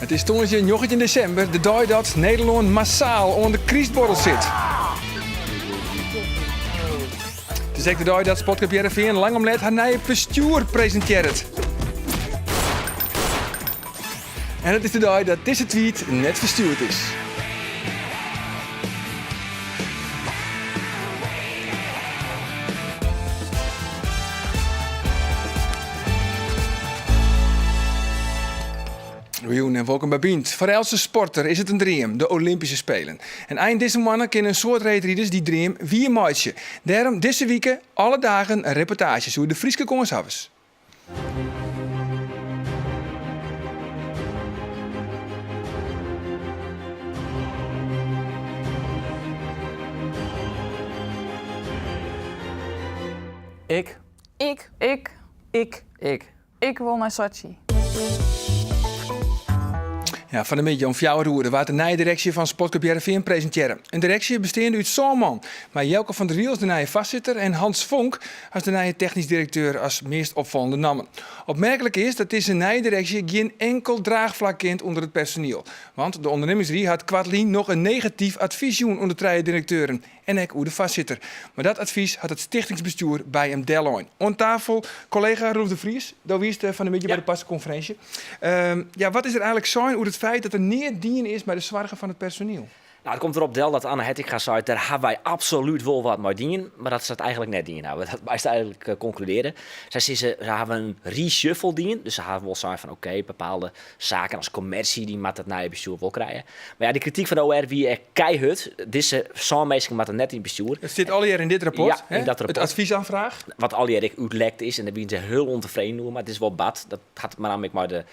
It is tongersdei 19 desimber, de dei dat Nederlân massaal oan de krystborrel sit. It is ek de dei dat Sportklup Hearrenfean lang om let har nije bestjoer presintearret. En it is de dei dat dizze tweet net ferstjoerd is. Goejûn en wolkom by Bynt. Foar eltse sporter is it in dream, de Olympyske Spelen. En ein dizze moanne kinne in soad reedriders dy dream wier meitsje. Dêrom dizze wike alle dagen reportaazjes oer de Fryske kânshawwers. Ik. Ik. Ik. Ik. Ik. Ik wol nei Sotsji. Ja, fan 'e middei om fjouwer oere waard de nije direksje fan Sportklup Hearrenfean presintearre. In direksje besteande út sân man, mei Jelko van der Wiel as de nije foarsitter en Hans Vonk as de nije technysk direkteur as meast opfallende nammen. Opmerklik is dat dizze nije direksje gjin inkel draachflak kint ûnder it personiel. Want de ûndernimmingsrie hat koartlyn noch in negatyf advys jûn oan de trije direkteuren en ek oer de foarsitter. Mar dat advys hat it stichtingsbestjoer by him dellein. Oan tafel kollega Roelof de Vries, do wiest fan 'e middei by de parsekonferinsje. Ja, wat is der eigenlik sein oer it feit dat der neat dien is mei de soargen fan it personiel? Nou, it komt derop del dat Anne Hettinga seit, dêr ha wy absolút wol wat mei dien, mar dat se dat eigenlik net dien hawwe. Dat meist eigenlik eh, konkludearje. Sy sizze, se hawwe in reshuffle dien, dus se hawwe wol sein fan oké, bepaalde saken as kommersje, dy moat it nije bestjoer wol krije. Mar ja, de krityk fan de OR wie ek keihurd. Dizze sân minsken moatte net yn it bestjoer. It stiet allegear yn dit rapport, Ja, yn dat rapport. It advysoanfraach. Wat allegear ek útlekt is en dêr wiene se hiel ûntefreden oer, mar it is wol bard. Dat hat benammen ek mei de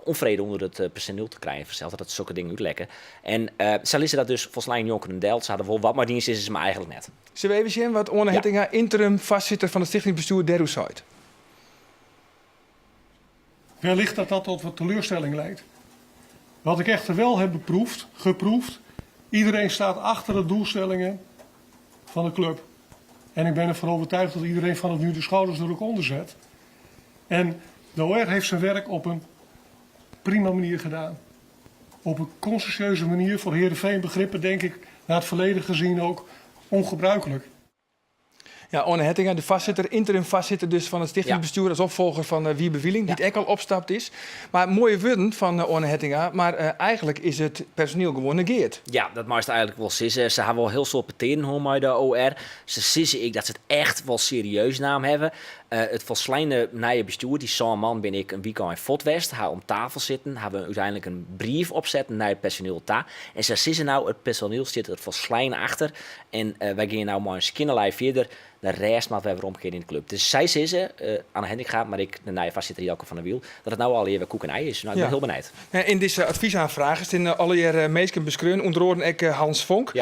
ûnfrede ûnder it eh, personiel te krijen fansels, dat sokke dingen útlekke. En uh, sy lizze dat dus folslein njonken him del. Se hawwe der wol wat mei dien, sizze se, mar eigenlik net. Sille we even sjen wat Oane Hettinga, ynterim foarsitter fan it stichtingsbestjoer, dêroer seit? Wellicht dat dat tot wat teleurstelling leidt. Wat ik echter wel heb beproefd, geproefd, iedereen staat achter de doelstellingen van de club. En ik ben ervan overtuigd dat iedereen vanaf nu de schouders er ook onder zet. En de OR heeft zijn werk op een prima manier gedaan. Op een conscientieuze manier voor Heerenveen begrippen, denk ik, naar het verleden gezien ook ongebruikelijk. Ja, Oane Hettinga, de foarsitter, ynterim foarsitter dus fan it stichtingsbestjoer as opfolger fan Wiebe Wieling, dy't ek al opstapt is. Mar moaie wurden fan Oane Hettinga, mar eigenlik is it personiel gewoan negeard. Ja, dat meist eigenlik wol sizze. Se hawwe wol hiel soad petearen hân mei de OR. Se sizze ek dat se it echt wol serieus naam hawwe. It folsleine nije bestjoer, dy sân man, binne ek in wykein fuort west, ha om tafel sitten, hawwe úteinlik in brief opsetten nei it personiel ta. En se sizze no, it personiel stiet der folslein achter en wy gean no mei in skjinne lei fierder. De rêst moat wer weromkeare yn de klup. Dus sy sizze, Anne Hettinga, mar ek de nije foarsitter Jelko van der Wiel, dat it no allegear wer koek en ei is. No, ik bin hiel benijd. Yn dizze advysoanfraach steane allegear minsken beskreaun, ûnder oaren ek Hans Vonk.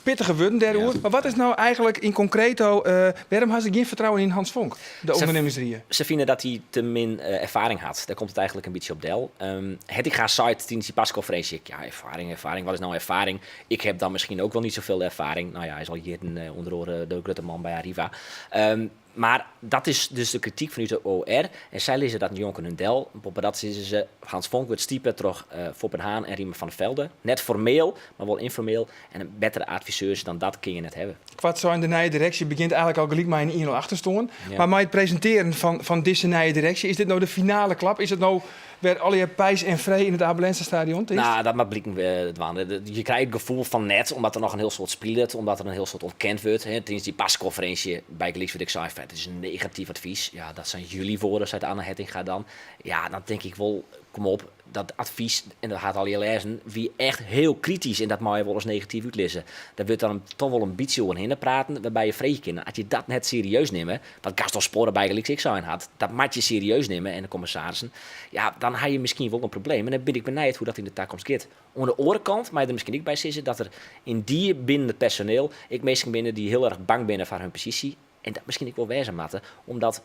Pittige wurden dêroer. Mar wat is no eigenlik yn konkreto, wêrom ha se gjin fertrouwen yn Hans Vonk, de ûndernimmingsrie? Se fine dat hy te min erfaring hat. Dêr komt it eigenlik in bytsje op del. Hettinga seit tidens dy parsekonferinsje ek, ja, erfaring, erfaring, wat is no erfaring? Ik heb dan miskien ook wel niet zoveel erfaring. Nou ja, hy is al jierren ûnder oare de grutte man by Arriva. Mar dat is dus de krityk fanút de OR en sy lizze dat njonken hun del. Boppedat sizze se, Hans Vonk wurdt stipe troch Foppe de Haan en Riemer van der Velde. Net formeel, mar wol ynformeel. En in bettere adviseurs dan dat kinne je net hawwe. Koartsein, de nije direksje begjint eigenlik al gelyk mei in ien nul achterstân. Mar mei it presintearjen fan dizze nije direksje, is dit no de finale klap? Is it no wer allegear peis en free yn it Abe Lenstra stadion, tinkst? Nou, dat moat bliken dwaan. Je krije it gefoel fan net, omdat der noch in hiel soad spilet, omdat der in hiel soad ûntkend wurdt. Tidens dy parsekonferinsje bygelyks wurdt ek sein fan it is in negatyf advys. Ja, dat zijn jullie woorden, seit Anne Hettinga dan. Ja, dan tink ik wol, kom op, dat advys, en dat hat allegear lêzen, wie echt hiel kritysk en dat meie je wol as negatyf útlizze. Dêr wurdt dan toch wol in bytsje oerhinne praten, wêrby je freegje kinne, as je dat net serieus nimme, wat Gaston Sporre bygelyks ek sein hat, dat moat je serieus nimme en de kommissarissen, ja, dan ha je miskien wol in probleem. En dan bin ik benijd hoe't dat yn de takomst giet. Oan de oare kant mei je der miskien ek by sizze dat der yndie binnen it personiel ek minsken binne dy't hiel erch bang binne foar hun posysje en dat miskien ek wol wêze moatte, omdat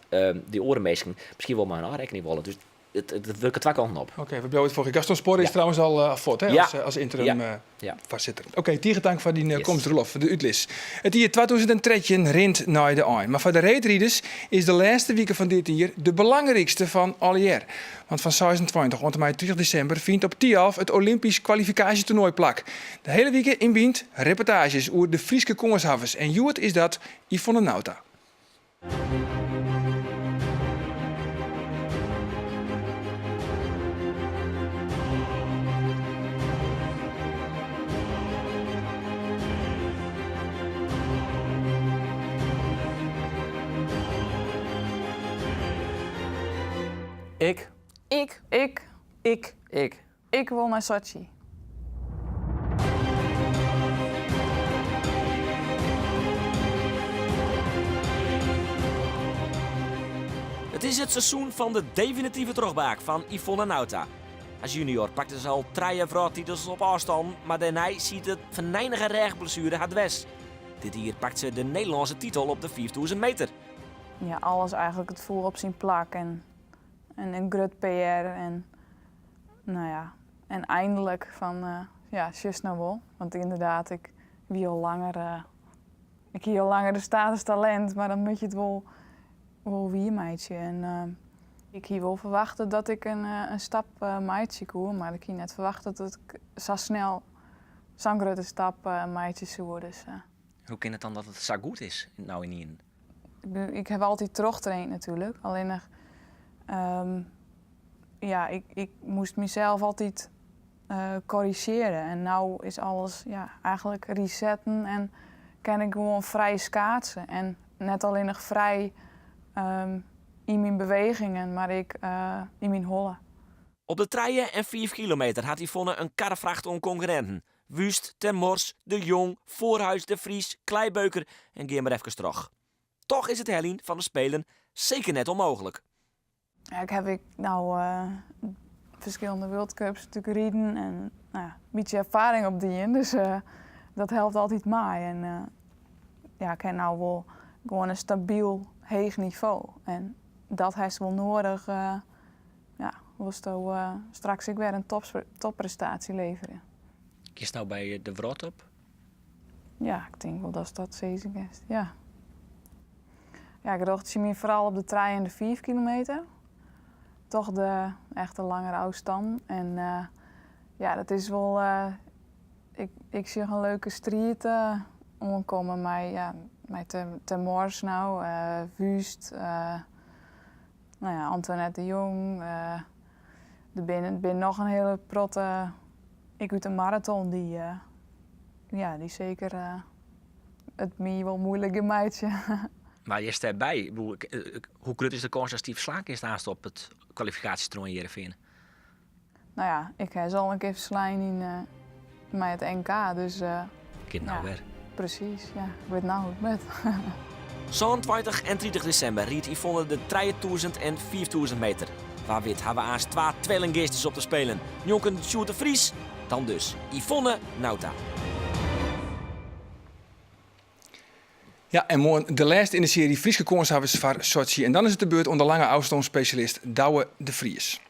dy oare minsken miskien wol mei hun ôfrekkenje wolle. Dus. It wurket twa kanten op. Oké, we bliuwe it folgjen. Gaston Sporre is trouwens al eh, fuort hè, as, eh, as interim eh, foarsitter. Oké, tige tank foar dyn komst, Roelof, foar de útlis. It jier 2013 rint nei de ein. Mar foar de reedriders is de lêste wike fan dit jier de belangrykste fan allegear. Want fan 26 oant en mei 30 desimber fynt op Thialf it Olympysk kwalifikaasjetoernoai plak. De hiele wike yn Bynt reportaazjes oer de Fryske kânshawwers. En hjoed is dat Yvonne Nauta. Ik. Ik. Ik. Ik. Ik. Ik wol nei Sotsji. It is it seizoen fan de definitive trochbraak fan Yvonne Nauta. As junior pakte se al trije wrâldtitels op ôfstân, mar dêrnei siet de ferneinige rêchblessuere har dwers. Dit jier pakt se de Nederlânske titel op de 5000 meter. Ja, alles eigentlik it foel op syn plak en en in grut PR en no ja, en eindelijk fan ja, sjochst no wol. Want ynderdaad, ik wie al langer, ik hie al langer de status talint, mar dan moat je it wol, wol wiermeitsje. En ik hie wol ferwachte dat ik in, in stap meitsje koe, mar ik hie net ferwachte dat ik sa snel sa'n grutte stap meitsje soe. Dus, Hoe kin it dan dat it sa goed is no ynienen? Ik haw altyd trochtraind natuerlik, allinnich ja, ik, ik moast mysels altyd korrizjearje en no is alles ja, eigentlik resetten en kin ik gewoan frij skaatse. En net allinnich frij yn myn bewegingen, mar ek yn myn holle. Op de trije en fiif kilometer hat Yvonne in karrefracht oan konkurrinten. Wüst, Ter Mors, De Jong, Voorhuis, De Vries, Kleibeuker en gean mar efkes troch. Toch is it heljen fan de Spelen seker net ûnmooglik. Ja, ik haw ek no ferskillende World Cups natuerlik riden en no ja, in bytsje erfaring opdien, dus dat helpt altyd mei. En ja, ik ha no wol gewoan in stabyl heech nivo en dat hast wol noadich, ja, wolsto straks ek wer in topprestaasje leverje. Giest no by de wrâldtop? Ja, ik tink wol datst dat sizze kinst, ja. Ja, ik rjochtsje my foaral op de trije en de fiif kilometer. Toch de echte langere ôfstannen. En ja, dat is wol, ik, ik sjoch in leuke striid oankommen mei, ja, mei Ter Mors no, Wüst, no ja, Antoinette de Jong. Der binne, binne noch in hiele protte ek út de maraton dy, ja, dy seker it my wol muoilik gean meitsje. Mar hearst dêrby, hoe grut is de kâns datst dy ferslaan kinst aanst op it kwalifikaasjetoernoai yn Hearrenfean? No ja, ik ha se al in kear ferslein yn mei it NK, dus... Kin no wer. Presys, ja. Ik wit no hoe't it moat. 27 en 30 desimber riidt Yvonne de 3000 en 5000 meter. Wa wit ha we aanst twa twellinggeasters op de Spelen. Njonken Sjoerd de Vries, dan dus Yvonne Nauta. Ja, en moarn de lêste yn de searje Fryske kânshawwers foar Sotsji. En dan is it de beurt oan de lange ôfstânsspesjalist Douwe de Vries.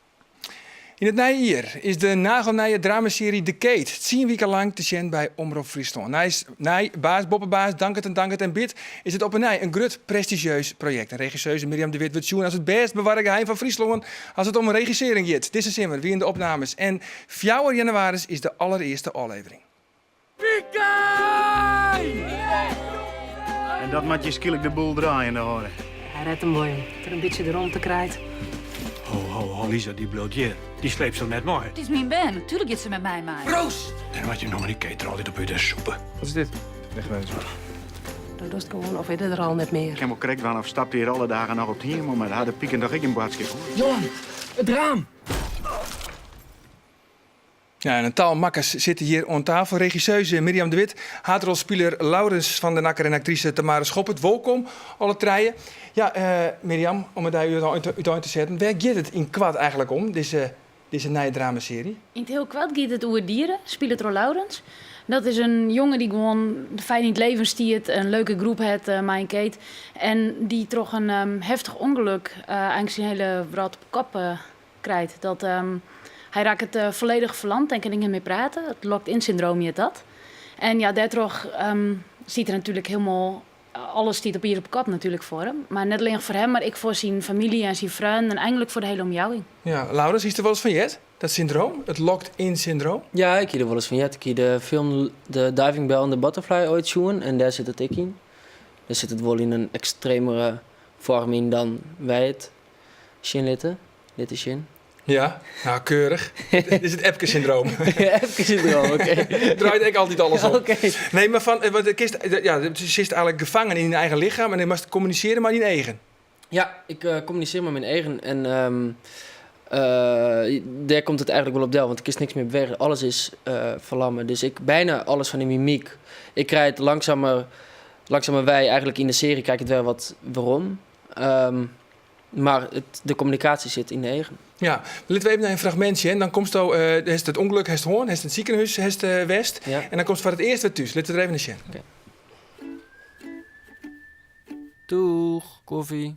Yn it nije jier is de nagelnije dramasearje De Keet tsien wiken lang te sjen by Omrop Fryslân. Nei Baas Boppe Baas, Danket en Danket en Bid is it op 'e nij in grut prestizjeus projekt. En regisseuse Mirjam de With wurdt sjoen as it bêst bewarre geheim fan Fryslân as it om regissearring giet. Dizze simmer wiene de opnames en fjouwer jannewaris is de allerearste ôflevering. En dat moat je skielik de boel draaiende hâlde. Hy ret him wol, as er in bytsje de romte krijt. Ho, ho, ho, Lisa, dy bliuwt hjir. Dy sleept se net mei. It is myn bern, natuerlik giet se mei my mei. Proost! En wat je noch mei dy keter altyd op út en sûpe. Wat is dit? Wegwezen. Do dochst gewoan of is er der al net mear. Ik kin wol krekt dwaan of stapt hjir alle dagen noch op it hiem om, mar ha de piken doch ek gjin boadskip. Johan, it raam! Ja, en in tal makkers sitte hjir oan tafel. Regisseuse Mirjam de With, haadrolspiler Laurens van den Akker en aktrise Tamara Schoppert. Wolkom, alle trije. Ja, eh, Mirjam, om it dij útein te setten. Wêr giet it yn koart eigentlik om, dizze, dizze nije dramasearje? Yn it hiel koart giet it oer Diere, spile troch Laurens. Dat is in jonge dy't gewoan fijn yn it leven stiet, in leuke groep hat mei in keet. En dy't troch in heftich ûngelok eigentlik syn hiele wrâld op 'e kop. krijt. Dat, hy rakket folledich ferlamd en kin ek net mear prate. It locked-in syndroom hjit dat. En ja, dêrtroch stiet er natuerlik hielendal, alles stiet op iis op 'e kop natuerlik foar him. Mar net allinnich foar him, mar ek foar syn famylje en syn freonen en eigenlik foar de hiele omjouwing. Ja, Laurens, hiest der wolris fan heard? Dat syndroom, it locked-in syndroom? Ja, ik hie der wolris fan heard. Ik hie de film The Diving Bell and the Butterfly oait sjoen en dêr sit it ek yn. Dêr sit it wol yn in ekstremere foarm yn dan wy it sjen litte, litte sjen. Ja, nou keurich. Dit is it Epke-syndroom. Epke-syndroom, oké. Draait ek altyd alles om. Oké. Nee, mar fan, want kinst, ja, sitst eigenlik gefangen yn dyn eigen lichem en moatst kommunisearje mei dyn eagen. Ja, ik kommunisearje mei myn eagen en dêr komt it eigenlik wol op del, want kinst niks mear bewege. Alles is ferlamme. Dus ik byna alles fan de mimyk. Ik krij it langsumer, langsumerwei eigenlik yn de searje krij ik it wer wat werom. Mar it, de kommunikaasje sit yn de eagen. Ja, litte we even nei in fragmint sjen. Dan komsto, uh, hast it ûngelok hast hân, hast yn it sikehûs hast west. Ja. En dan komst foar it earst wer thús. Litte we der even nei sjen. Oké. Doeg, koffie.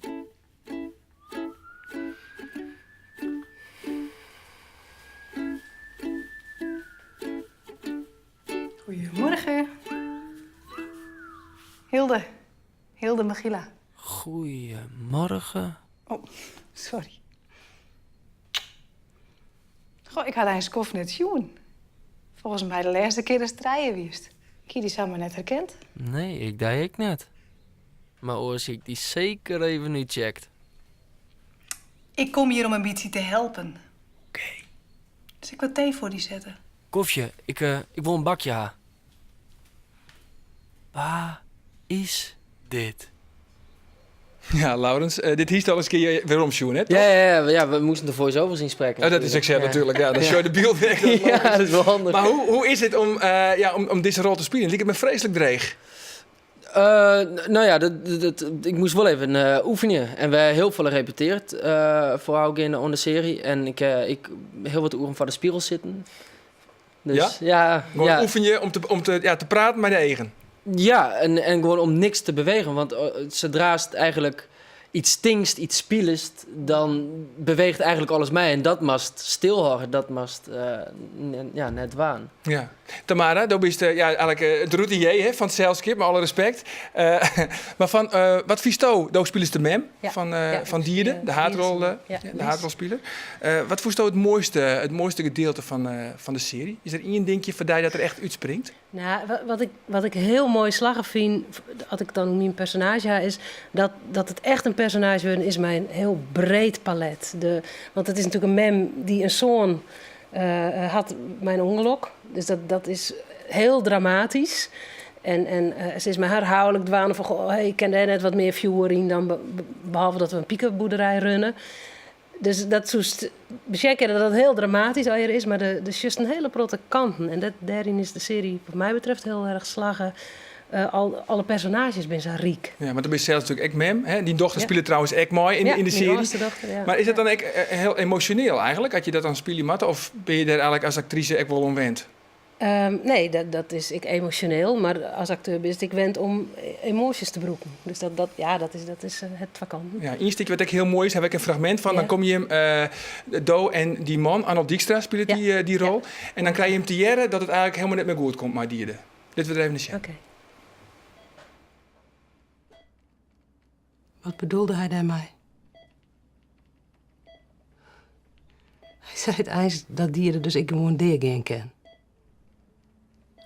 Goedemorgen. Hilde. Hilde Michila. Goedemorgen. Oh, sorry. Goh, ik ha dy in skoft net sjoen. Folgens my de lêste kear datst trijen wiest. Ik hie dy samar net herkend. Nee, ik dy ek net. Mar oars hie ik dy seker even útcheckt. Ik kom hjir om in bytsje te helpen. Oké. Sil ik wat tee foar dy sette? Kofje, ik, ik wol in bakje ha. Wa is dit? Ja, Laurens, eh, dit hiest al eens kear werom sjoen, hè? Ja, ja, ja, ja, we moasten de voice-overs ynsprekke. Oh, dat is ek sa, Ja. natuerlik. Ja, dan sjoch je de byld weg. Dat is Ja, dat is wol handich. Mar hoe, hoe is it om, eh, ja, om, om dizze rol te spyljen? Liket my freeslik dreech. Eh, no ja, dat, dat, ik moast wol even eh, oefenje. En we ha hiel folle repetearre eh, foarôfgeande oan de searje. En ik ha ek hiel wat oeren foar de spegel sitten. Dus, Ja? ja? Gewoan ja. oefenje om te, om te, ja, te praten mei de eagen. Ja, en, en gewoan om niks te bewegen. Want eh, sadra'tst eigenlik iets tinkst, iets spilest, dan beweecht eigenlik alles mei. En dat moatst stilhâlde, dat moatst eh, ja, net dwaan. Ja. Tamara, do bist eh, ja, eigenlik eh, it routinier hè, fan it selskip, mei alle respekt. Eh, mar fan, eh, wat fynsto? Do spilest de mem Ja. fan, eh, Ja, ik fan Diede, spylje de haadrol, Diede, eh, ja. ja, de haadrolspiler. Eh, wat fûnsto it moaiste, it moaiste gedielte fan, eh, fan de searje? Is der ien dinkje foar dy dat der echt útspringt? No, wat ik, wat ik hiel moai slagge fyn, as ik it dan oer myn personaazje ha, is dat, dat it echt in personaazje wurden is mei in hiel breed palet. De, want it is natuerlik in mem dy't in soan eh, hat mei in ûngelok. Dus dat, dat is hiel dramatysk. En, en eh, se is mei har houlik dwaande fan, goh, hey, kin dêr net wat mear fjoer yn dan behalve dat we in pikeboerderij runne. Dus dat soest besjen kinne dat dat hiel dramatysk allegear is, mar der, der sjochst in hiele protte kanten. En dat, dêryn is de searje wat my betreft hiel erch slagge. Eh, al, alle personaazjes binne sa ryk. Ja, want do bist sels natuerlik ek mem. Hè? Dyn dochter Ja. spilet trouwens ek mei yn, Ja, yn de myn searje. âldste dochter, ja. Mar is dat dan ek eh, hiel emosjoneel eigenlik, as je dat dan spylje moatte? Of binne je dêr eigenlik as aktrise ek wol oan wend? Nee, dat, dat is ek emosjoneel, mar as akteur bist ek wend om emoasjes te brûken. Dus dat, dat, ja, dat is, dat is eh, it twa kanten. Ja, ien stikje wat ek hiel moai is, ha ik in fragmint fan. Ja. Dan komme jim, eh, do en dy man, Arnold Dijkstra spilet Ja. dy, eh, dy rol. En dan krije jim te hearren dat it eigenlik hielendal net mear goed komt mei Diede. Litte we der even nei sjen. Oké. Wat bedoelde hy dêrmei? Hy sei it eins dat Diede dus ek gewoan deagean kin.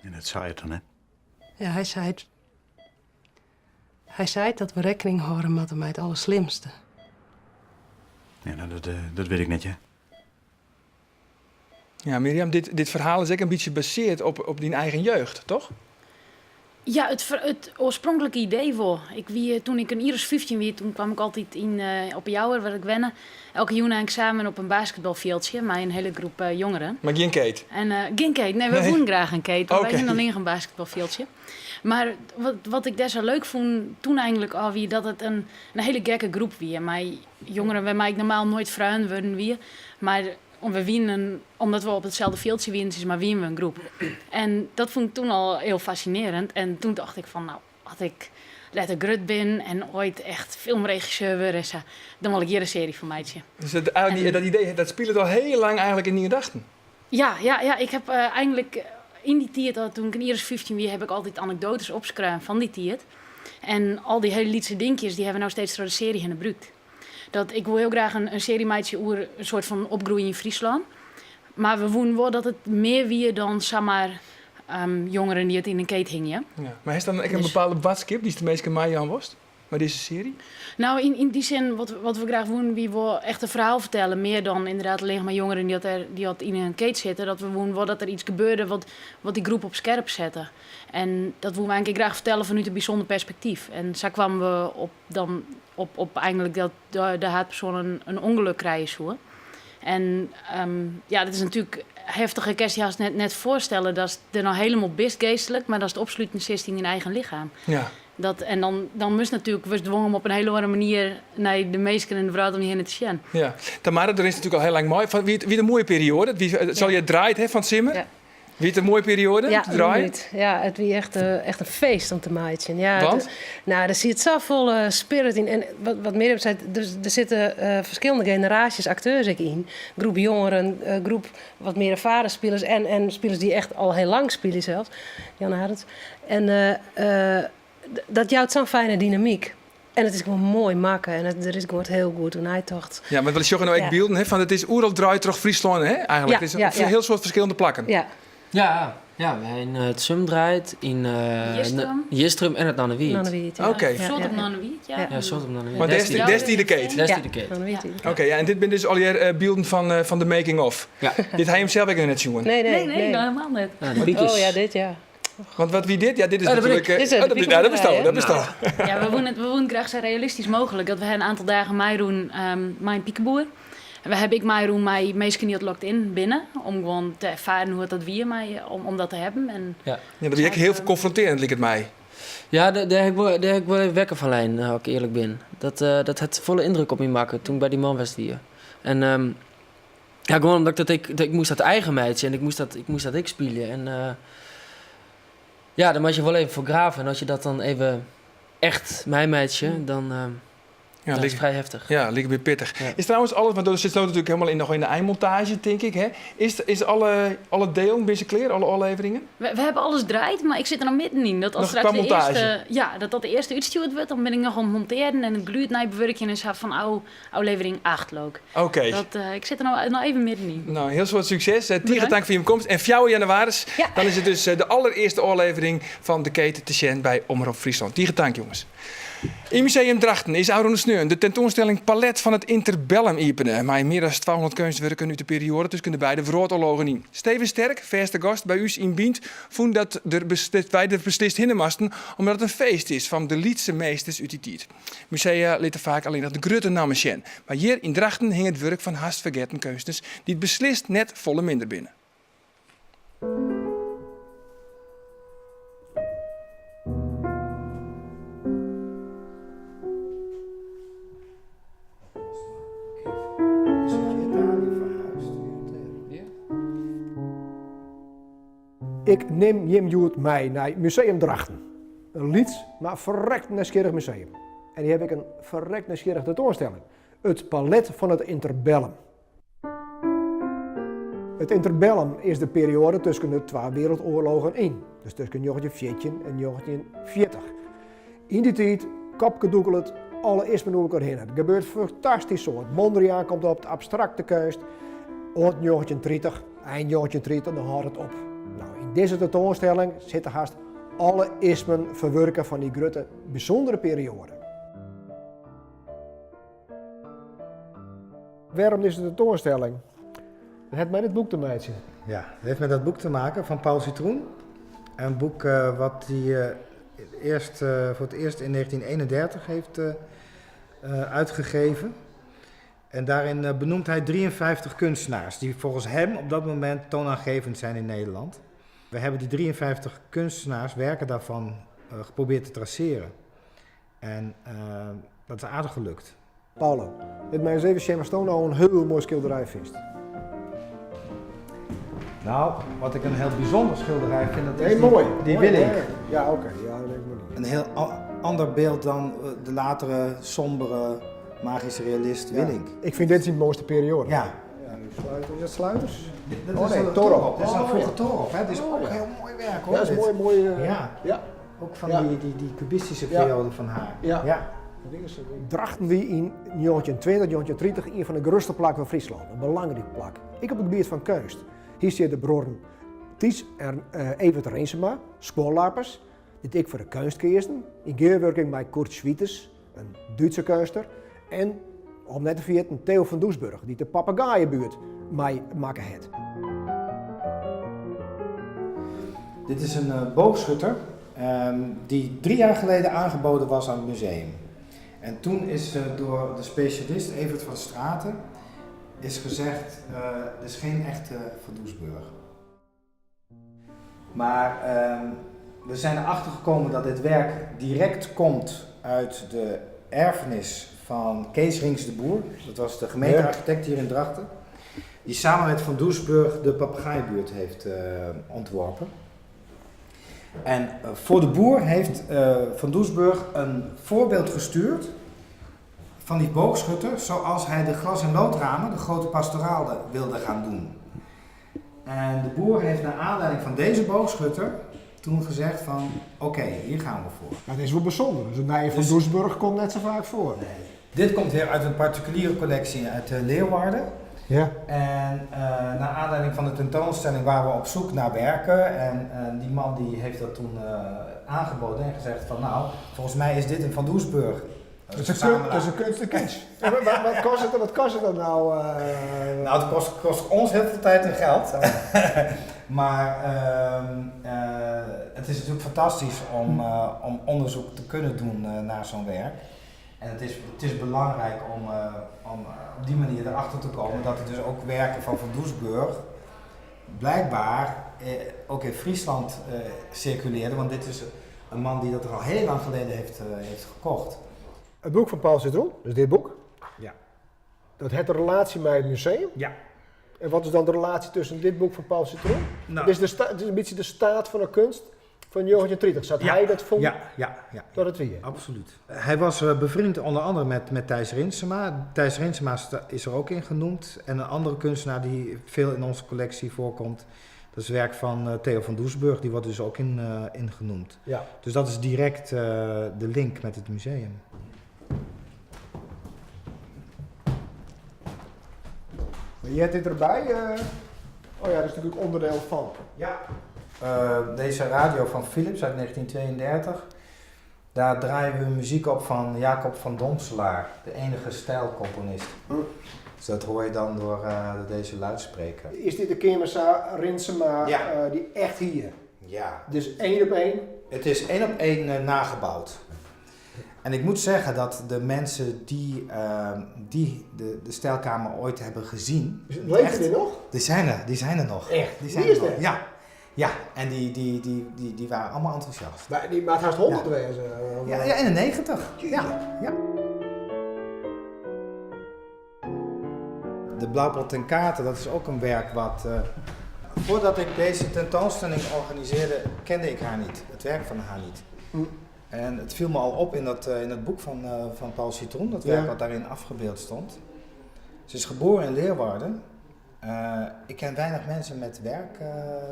En dat sei er dan, hè? Ja, hy sei it. Hy sei dat we rekkening hâlde moatte mei it alderslimste. Ja, no, dat, eh, dat wit ik net, ja. Ja, Mirjam, dit, dit ferhaal is ek in bytsje basearre op, op dyn eigen jeugd, toch? Ja, it, it oarspronklike idee wol. Ik wie, toen ik in jier as 15 wie, toen kaam ik altyd yn, eh, op 'e Jouwer, wêr't ik wenne, elke jûn eineksamen op in basketbalfjildsje mei in hiele groep eh, jongeren. Mar gjin keet? En eh, gjin keet. Nee, we Nee. woenen graach in keet, mar wy Oké. hiene allinnich in basketbalfjildsje. Mar wat, wat ik dêr sa leuk fûn toen eigenlik al wie dat it in, in hiele gekke groep wie. Mei jongeren wêrmei't ik normaal noait freon wurden wie. Mar om, we wienen, omdat we op itselde fjildsje wienen, sis mar, wienen we in groep. En dat fûn ik toen al hiel fascinearjend. En toen tocht ik fan, no, as ik letter grut bin en oait echt filmregisseur wurd en sa, dan wol ik hjir in searje fan meitsje. Dus dat, eigenlijk, dat idee dat spilet al hiel lang eigenlijk yn dyn gedachten? Ja, ja, ja, ik ha eigentlik yn dy tiid, toen ik in jier as 15 wie, ha ik altyd anekdoates opskreaun fan dy tiid. En al dy hiele lytse dinkjes, dy hawwe we no steeds troch de searje hinne brûkt. Dat, ik woe hiel graach in searje meitsje oer in soart fan opgroeien yn Fryslân. Mar we woenen wol dat it mear wie dan samar jongeren dy't yn in keet hingje. Ja. Mar hast dan ek in bepaalde boadskip dy'tst de minsken meijaan wolst mei dizze searje? No, yn dy sin, wat we graach woenen, wie wol echt in ferhaal fertelle. Mear dan ynderdaad allinnich mar jongeren dy't yn in keet sitte. Dat we woenen wol dat der yts gebeurde wat dy groep op skerp sette. En dat woenen we eigentlik graach fertelle fanút in bysûnder perspektyf. En sa kwamen we op, dan, op eigentlik dat de haadpersoan in ûngelok krije soe. En ja, dat is natuerlik heftich. Ik kin je hast net foarstelle datst der no hielendal bist geastlik, mar datst opsluten sitst yn dyn eigen lichem. Ja. Dat, en dan moatst natuerlik, wurdst dwongen om op in hiele oare manier nei de minsken en de wrâld om je hinne te sjen. Ja. Tamara, do rinst natuerlik al hiel lang mei. Wie it in moaie perioade? It is allegear draaid hè, fan it simmer? Ja. Wie it in moaie perioade Ja, om te draaien? absolút. Ja, it wie echt in feest om te meitsjen. Ja, Want? No, der siet safolle spirit yn. En wat Mirjam sei, der sitte ferskillende generaasjes akteurs ek yn. Groep jongeren, groep wat mear erfaren spilers en spilers dy't echt al hiel lang spylje sels. Jan Arendz. En dat jout sa'n fijne dynamyk. En it is gewoan moai makke en der is gewoan hiel goed oer neitocht. Ja, mar we sjogge no ek bylden hè, fan it is oeral draaid troch Fryslân hè, eigentlik. Ja, It is ja, op ja. hiel soad ferskillende plakken. Ja. Ja, ja, we ha yn it Sum draaid, yn Jistrum. Jistrum en it Nannewiid. Nannewiid, ja. Oké. Ja, Soad ja, op ja. Nannewiid, ja. Ja, soad op Nannewiid. Want dêr stie de keet. Dêr stie de keet. Nannewiid, ja. Oké, ja, en dit binne dus allegear bylden fan de making of. Ja. Dit ha jim sels ek noch net sjoen. Nee, nee, Nee, nee, nee. no, helemaal net. Ja, de piekjes. Oh ja, dit ja. Want wat wie dit? Ja, dit is Oh, dat ben natuerlik. ik. Dit is de oh, dat, ja, dat bist piekenboerderij, dat bist al. Ja, we woenen graach sa realistysk mooglik. Dat we in oantal dagen meirûnen mei in pikeboer. En we hawwe ek meirûn mei minsken dy't locked in binne. Om gewoan te erfaren hoe't dat wie mei, om dat te hawwen. En Ja. Ja, dat wie ek hiel konfrontearjend, liket my. Ja, dêr ha ik wol, dêr ha ik wol even wekker fan lein, as ik earlik bin. Dat, dat hat folle yndruk op my makke toen ik by dy man west wie. En ja, gewoan omdat ik dat ik, ik moast dat eigen meitsje en ik moast dat ek spylje. En ja, dan moat je wol even foar grave. En as je dat dan even echt meimeitsje, dan Ja, dat is frij heftich. Ja, liket my pittich. Ja. Is trouwens alles, want dat sit no natuerlik hielendal noch yn de einmontaazje, tink ik. Hè? Is alle dielen, binne se klear, alle ôfleveringen? We hawwe alles draaid, mar ik sit der noch middenyn. Dat as Noch straks kwa de montaazje? earste, ja, dat dat de earste útstjoerd wurdt, dan bin ik noch oan it montearjen en it gelûd neibewurkjen en sa fan ôflevering 8 leau ik. Oké. Dat, ik sit der no even middenyn. No, hiel soad sukses. Tige Bedankt. tank foar jim komst. En 4 jannewaris, Ja. dan is it dus de allerearste ôflevering fan De Keet te sjen by Omrop Fryslân. Tige tank, jonges. Yn Museum Drachten is ôfrûne sneon de tentoanstelling Palet fan it Interbellum iepene. Mei mear as 200 keunstwurken út de perioade tusken de beide wrâldoarlogen yn. Steven Sterk, fêste gast by ús yn Bynt, fûn dat wy der beslist hinne moasten omdat it in feest is fan de lytse meesters út dy tiid. Musea litte faak allinnich de grutte nammen sjen, mar hjir yn Drachten hinget wurk fan hast fergetten keunstners dy't beslist net folle minder binne. Ik nim jim hjoed mei nei Museum Drachten. In lyts, mar ferrekt nijsgjirrich museum. En dy hawwe ek in ferrekt nijsgjirrige tentoanstelling. It Palet fan it Interbellum. It Interbellum is de perioade tusken de twa wereldoarlogen yn, dus tusken 1914 en 1940. Yn dy tiid kopkedûkelet alle ismen oer elkoar hinne. Der gebeurt fantastysk soad. Mondriaan komt op, de abstrakte keunst. Oant 1930, ein 1930, dan hâldt it op. No, yn dizze tentoanstelling sitte hast alle ismen ferwurke fan dy grutte, bysûndere perioade. Wêrom dizze tentoanstelling? Dat hat mei dit boek te meitsjen. Ja, het heeft met dat boek te maken van Paul Citroen. Een boek wat hij voor het eerst in 1931 heeft uitgegeven. En daarin benoemt hij 53 kunstenaars die volgens hem op dat moment toonaangevend zijn in Nederland. We hebben die 53 kunstenaars, werken daarvan, geprobeerd te traceren. En dat is aardig gelukt. Paulo, lit my ris even sjen watsto no in hiel moai skilderij fynst. Nou, wat ik een heel bijzonder schilderij vind, dat is Nee, die, moai. die Moai, Willink. hè? Ja, oké. Ja, dat denk ik maar niet. Een heel Ander beeld dan de latere sombere magische realist Willink. Ik fyn dit syn moaiste perioade. Ja. Is dat Sluiters? Dat oh is nee, een Toorop. Dit is een Oh, vroege ja. Toorop, hè? Dit is Oh, ook ja. heel mooi werk hoor. Ja, dat is dit. mooi, mooi. Ja. ja. Ook van Ja. die cubistische Ja. periode van haar. Ja. Ja. Drachten wie yn 1920, 1930 ien fan de grutste plakken fan Fryslân, in belangryk plak. Ek op it gebiet fan keunst. Hjir sitte de bruorren Thys en Evert Rinsema, skuonlappers, dy't ek foar de keunst keazen, yn gearwurking mei Kurt Schwitters, in Dútse keunstner, en, om net te ferjitten, Theo van Doesburg, dy't de Papegaaienbuert mei makke hat. Dit is een boogschutter die 3 jaar geleden aangeboden was aan het museum. En toen is door de specialist Evert van Straten is gezegd, dit is geen echte Van Doesburg. Maar we zijn erachter gekomen dat dit werk direct komt uit de erfenis van Kees Rienks de Boer. Dat was de gemeentearchitect hier in Drachten. Die samen met Van Doesburg de Papegaaienbuurt heeft ontworpen. En voor de Boer heeft Van Doesburg een voorbeeld gestuurd van die boogschutter zoals hij de glas- en loodramen, de grote pastoraalde, wilde gaan doen. En de Boer heeft naar aanleiding van deze boogschutter toen gezegd van oké, hier gaan we voor. Maar het is wel bijzonder. Dus een nije Van Dus Doesburg komt net zo vaak voor. Nee. Dit komt weer uit een particuliere collectie uit Leeuwarden. Ja. En naar aanleiding van de tentoonstelling waren we op zoek naar werken. En die man die heeft dat toen aangeboden en gezegd van nou, volgens mij is dit een Van Doesburg. Dat is een dat is een kunst de kitsch. Ja, maar wat kost het, wat kost het dan nou? Nou, het kost ons heel veel tijd en geld. Maar het is natuurlijk fantastisch om onderzoek te kunnen doen naar zo'n werk. En het is belangrijk om op die manier erachter te komen dat er dus ook werken van Van Doesburg blijkbaar ook in Friesland circuleerden. Want dit is een man die dat er al heel lang geleden heeft gekocht. Het boek van Paul Citroen, dus dit boek. Ja. Dat heeft een relatie met het museum. Ja. En wat is dan de relatie tussen dit boek van Paul Citroen? Nou. Het is een beetje de staat van de kunst van Johan Trietig. Zat Ja. hij dat vond? Ja, ja, ja. Dat het wie? Absoluut. Hij was bevriend onder andere met Thijs Rinsema. Thijs Rinsema is er ook in genoemd. En een andere kunstenaar die veel in onze collectie voorkomt, dat is werk van Theo van Doesburg. Die wordt dus ook in genoemd. Ja. Dus dat is direct de link met het museum. Maar je hebt dit erbij? Oh ja, dat is natuurlijk onderdeel van. Ja. Deze radio van Philips uit 1932, daar draaien we muziek op van Jacob van Domselaar, de enige stijlcomponist. Dus dat hoor je dan door deze luidspreker. Is dit de Kemersa Rinsema, Ja. die echt hier? Ja. Dus 1 op 1? Het is 1 op 1 nagebouwd. En ik moet zeggen dat de mensen die de stijlkamer ooit hebben gezien... Is het, leven echt, die nog? Die zijn er nog. Echt? Die zijn Wie is er nog. dat? Ja. Ja, en die waren allemaal enthousiast. Maar die maakt haast 100 Ja. wezen, of Ja, wat? ja, in de 90. Ja, ja. De Blauwpot ten Kate, dat is ook een werk wat... voordat ik deze tentoonstelling organiseerde, kende ik haar niet. Het werk van haar niet. En het viel me al op in dat boek van Paul Citroen, dat werk wat daarin afgebeeld stond. Ze is geboren in Leeuwarden. Ik ken weinig mensen met werk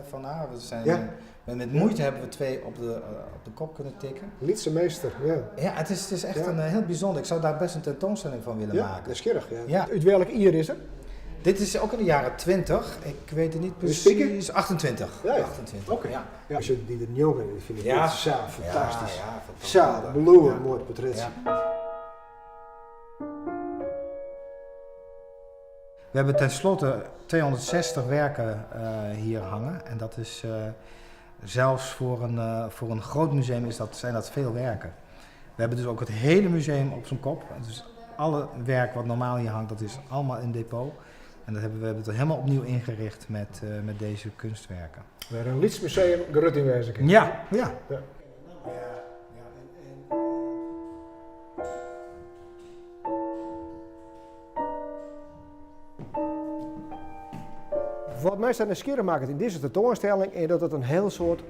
van haar. We zijn, met moeite hebben we 2 op de kop kunnen tikken. Lietse meester, ja. Ja, het is echt een heel bijzonder. Ik zou daar best een tentoonstelling van willen Ja, maken. nieuwsgierig, ja. Ja. Uit welk jaar is het? Dit is ook in de jaren 20. Ik weet het niet Dus spieken? precies. 28. Ja, ja. 28, Oké. ja. Ja, als je die er niet over hebt, vind ik Ja. het zo fantastisch. Ja, ja, fantastisch. Zo, bloemen, Ja. mooi portret. Ja. We hebben tenslotte 260 werken hier hangen. En dat is zelfs voor een groot museum zijn dat veel werken. We hebben dus ook het hele museum op zijn kop. Dus alle werk wat normaal hier hangt, dat is allemaal in depot. En we hebben het helemaal opnieuw ingericht met deze kunstwerken. We hebben een Liets museum gerut in wezen. Ja, ja. Ja. Wat mij zo nieuwsgierig maakt in deze tentoonstelling is dat het een heel soort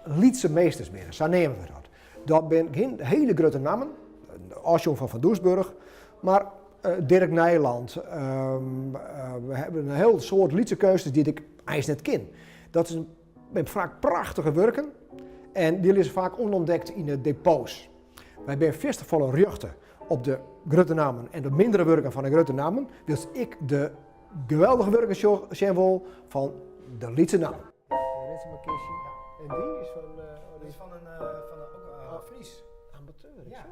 Lietse meesters binnen. Zo nemen we dat. Dat binne gjin hiele grutte nammen, ôfsjoen fan Van Doesburg, mar Dirk Nijland. We hawwe in hiel soad lytse keunstners dy't ik eins net ken. Dat is binne faak prachtige wurken en dy lizze faak ûnûntdekt yn de depots. Wy binne fierste folle rjochte op de grutte nammen en de mindere wurken fan de grutte nammen, wylst ik de geweldige wurken sjen wol fan de lytse nammen. En dy is fan, uh, is fan in, uh, fan een, uh, Fries amateur. Ja.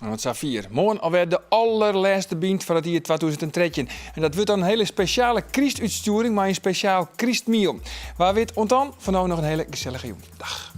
Want safier. Moarn alwer de allerlêste Bynt fan it jier 2013. En dat wurdt dan in hiele spesjale krystútstjoering mei in spesjaal krystmiel. Wa wit, oant dan, foar no noch in hiele gesellige jûn. Dag.